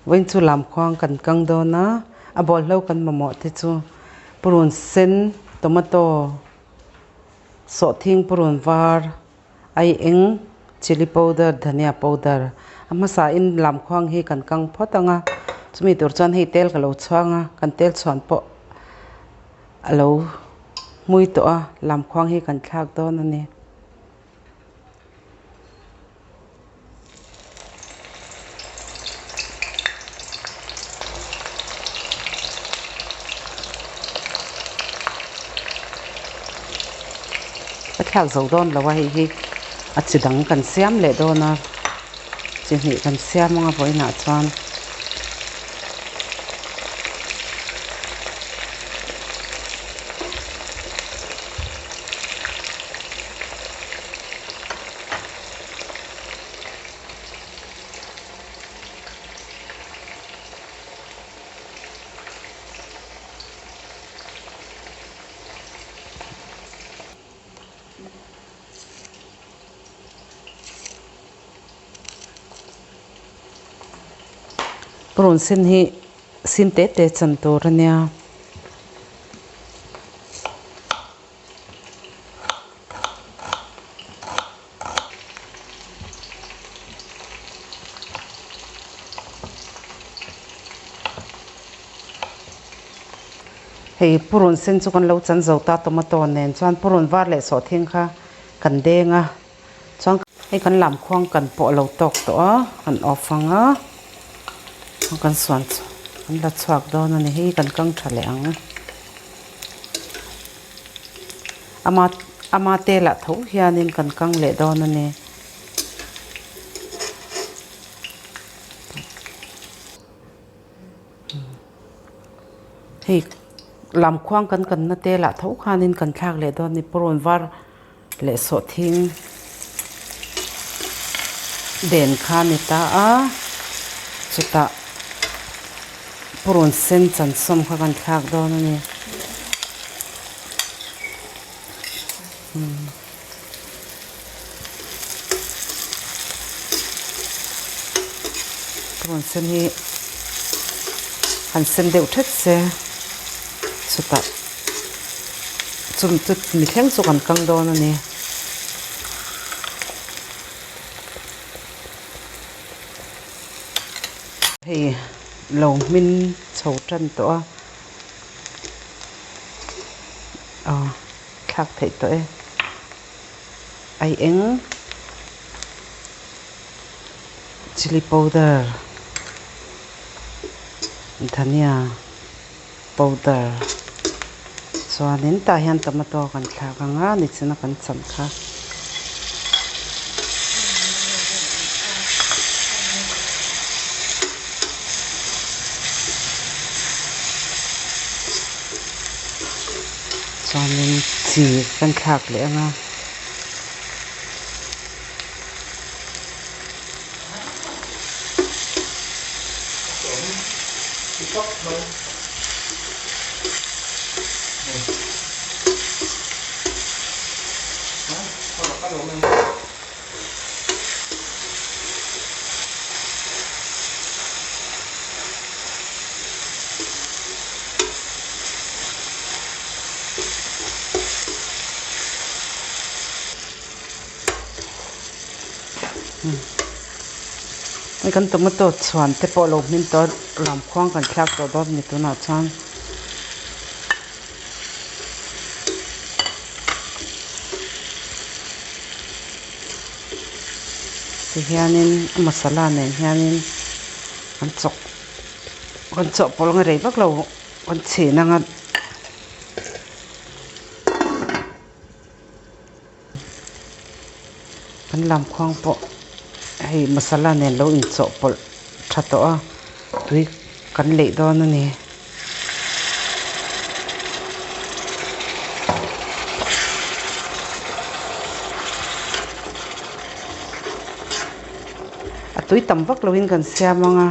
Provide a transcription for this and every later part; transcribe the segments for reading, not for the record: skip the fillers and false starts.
Vawiin chu lamkhuang kan kang dawn a, a bawlhlo kan mamawh te chu purun sen, tomato, sawhthing purun var, ai eng, chilli powder, dhania powder a hmasa in lamkhuang hi kan kang phawt ang a, chumi tur chuan hei tel ka lo chhuang a, kan tel chhuan pawh a lo hmui tawh a, lamkhuang hi kan thlak dawn a ni. Ka thlak zo dawn lo a hei hi a chi dang kan siam leh dawn a chi hnih kan siam anga vawiinah chuan. Purun sen hi sin te te chan tur a nia. Hei purun sen chu kan lo chan zo ta tomato nen chuan purun var leh sawhthing kha kan deng a chuan hei kan lam khuang kan pawh a lo tawk tawh a kan off ang a kan suan kan la chhuak dawn a ni hei kan kang tha leh ang. Ama ama telah tho hianin kan kang leh dawn a ni. Hei lamkhuang kan kanna telah tho khanin kan thlak leh dawn a ni. Purun var leh sawhthing den kha a ni ta a, chutah purun sen chansawm kha kan thlak dawn a ni. Purun sen hi han sen deuh thet se chutah chumi chu mi thleng chu kan kang dawn a ni. Hei lo hmin chho tan tawh a aw thlak theih tawh e ai eng chilli powder dhania. Powder chuanin tah hian tomato kan thlak ang a nichina kan cham kha. Chuanin chi kan thlak leh ang a. Hei kan tomato chhuan te pawh lo hmin tawh a lamkhuang kan thlak tawh dawn a ni tunah chuan. Tihianin a masala nen hianin an chawk an chawhpawlh ang a rei vak lo an chhin ang a. Kan lamkhuang pawh hei masala nen lo inchawhpawlh tha tawh a tui kan leih dawn a ni. A tui tam vak lovin kan siam ang a.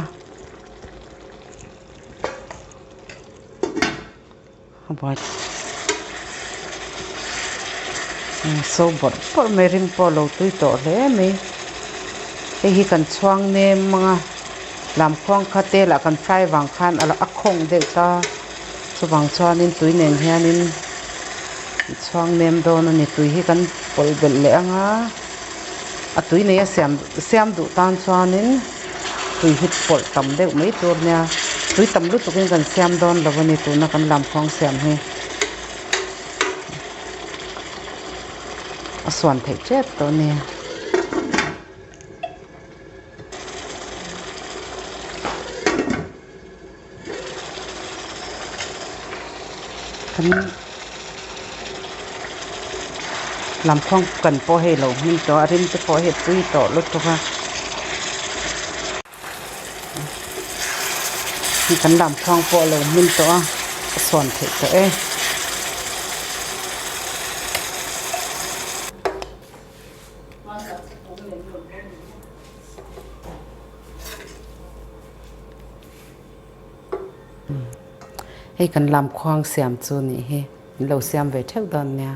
So bawrh bawrh mai ring pawh a lo tui tawh hle mai hei hi kan chhuang nem ang a. Lamkhuang kha telah kan fry vang khan a a khawng deuh ta. Chuvang chuanin tui nen hianin chhuang nem dawn a ni. Tui hi kan pawlh belh leh ang a, a tui nei a siam siam duh tan chuanin tui hi pawlh tam deuh mai tur nia. Tui tam lutukin kan siam dawn lo a ni tuna kan lamkhuang siam hi. A suan theih tep tawh a ni. Kan lamkhuang kan pawh hei lo hmin tawh a rim te pawh hei tui tawh lutuk a kan lamkhuang pawh a lo hmin tawh a a sawn theih tawh e. Hei kan lamkhuang siam chu nih hi, min lo siam ve theuh dawn nia.